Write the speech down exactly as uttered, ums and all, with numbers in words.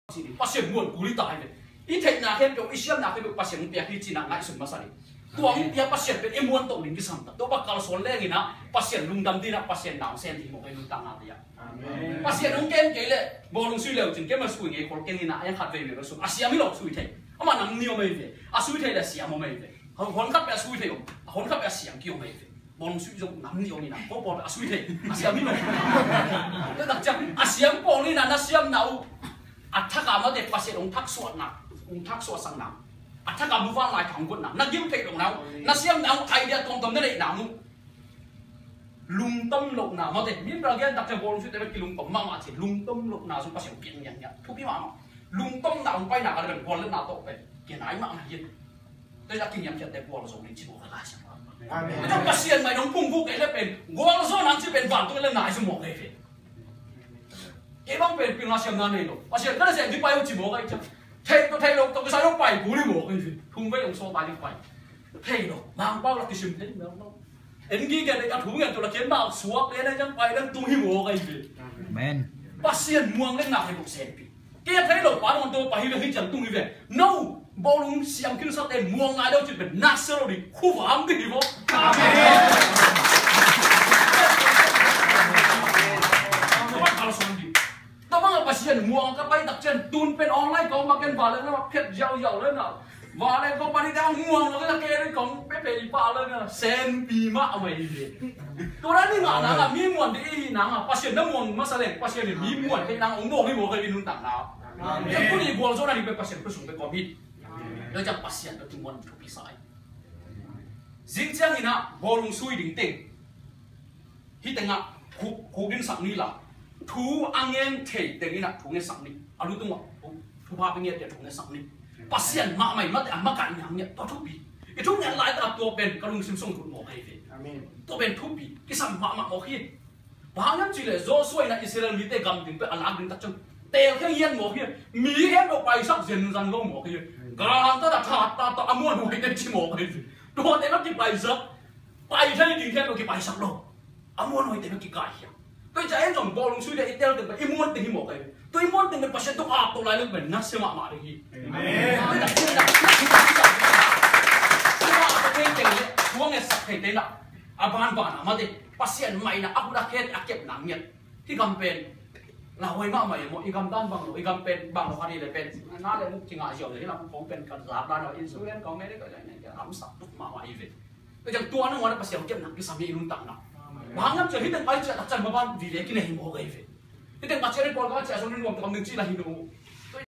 Pasian muan kul hi ta hi ve. I theihna khempeuh, i siamna khempeuh Pasian hong piak hi cih na ngaihsun masa ni. Tua hong piak Pasian pen i muan toh ding kisam ta. Tua bang kalsuan leng in ah Pasian lungdam ding in ah Pasian na hong sem ding hi mawk ei nuntakna te ah. Amen. Pasian hong kem kei leh bawlung sui leu cin kem a sui ngei khol keng in ah a khat vei vei sung a siam hi lo sui thei. Amah nam ni om ei ve. A sui thei leh a siam om ei ve. Hon khat peuh a sui thei om. Hon khat peuh a siam ki om ei ve. Bawlung sui zong nam ni om in ah ko pawl a sui thei a siam hi lo. Tua tak ciang a siam pawl in ah na siamna uh a thak a mate Pasian hong thak suahna, hong thak suahsakna, a thak a muvanlai thang guatna, na gim theih lohna uh, na siamna uh, idea tuamtuam na neihna uh, lungtom lohna mate, min ra gen tak ciang bawlung sui te kilungtom mahmah ci, lungtom lohna zong Pasian piang ngiat ngiat thupi mahmah. Lungtomna hong paina ka le pen gual le na tawh pen kinai mahmah hi. Tua hi a kiniamkhiatte gualzo ning ci mawk a lai siam. Amen. Tua Pasian mai dong pungvuk ei le pen gualzo nang ci pen vantung ei le nai ci mawk ei ve. Kei bang pen pilna siamna nei lo. Pasian ka na siam di pai ci mawk ei ciam. Thei to thei lo to ka sa lo pai bu ni mawk ei ve. Thum vei ong so pai di pai. Thei lo. Mang pau la kisim thei lo. En gi gen a thu ngen to la kien bau suak le na jang pai lang tung hi mawk ei ve. Amen. Pasian muang le ngak hi buk sen pi. Kei a thei lo pa dong to pa hi ve hi ciang tung hi ve. No, bawlung siam khin sa te muang ngai lo ci pen na se lo di khu vam di hi bo. Amen. Tua bang a Pasian muang ka pai tak ciang tun pen online ka om a ken va le na phet ziau ziau le na. Va le ko pa ni ka muang lo ka ke le kong pe pe i pa le na. Sen pi mah mai hi ve. Tua na ni ngah na ngah mi muan di i hi na ngah Pasian na muang masa le Pasian ni mi muan te na ngah ong muang hi muang ka i nuntak na. Amen. Tua tuni gualzawhna ding pen Pasian khut sung pen kawm hi. Tua ciang Pasian tua tungtawn thupi sa hi. Zing ciangin ah bawlung sui ding teng. Hih tengah khuk, khuk dingsak ni la. Thu a ngen thei teng in ah thu ngetsak ni. A lu tungah thu, thupha pe ngiat dia thu ngetsak ni. Pasian mahmah mate a makaih niam ngiat tua thupi. I thu ngen laitak tua pen ka lungsim sung lut mawk ahi ve. Amen. Tua pen thupi. Kisam mahmah mawk hi. Bang hang hiam cih leh Joshua in ah Israel mite gam ding pen a lak ding tak ciang teel khia ngiat mawk hi. Mi khempeuh paisak zenzen lo mawk hi. Galhang tata that tata a muanhuai teng ci mawk hi. Tuate bek kipaisak. Pai thei ding khempeuh kipaisak lo. A muanhuai teng bek kikaikhia. Tua hi ciang en zong bawlung sui le i teel teng pen i muan teng hi mawk hi. Tua i muan teng pen Pasian tung ap to lai leng pen na sia mahmah ding hi. Amen. Tua hi ciang tua ap to thei teng le tua ngetsak thei teng ah a banban ah mate. Pasian maina a khut a khe a kepna ngiat. Hih gam pen lauhuai mahmah hi maw, i gam dan bang lo, i gam pen bang lo kha dih le pen na le muk kingah ziau le hih lam kong pen kan zak dan lo, insurance kong medical le lamsak tuk mahmah hi ve. Tua ciang tua nangawn a Pasian kepna kisam hi i nuntakna. Bang hang hiam cih leh hih teng pai ciah tak ciang maban vive kinei hi mawk ahi ve. Hih teng pai ciah le pawl ka ciah zong nin nuam tak om ding cih la hi lo.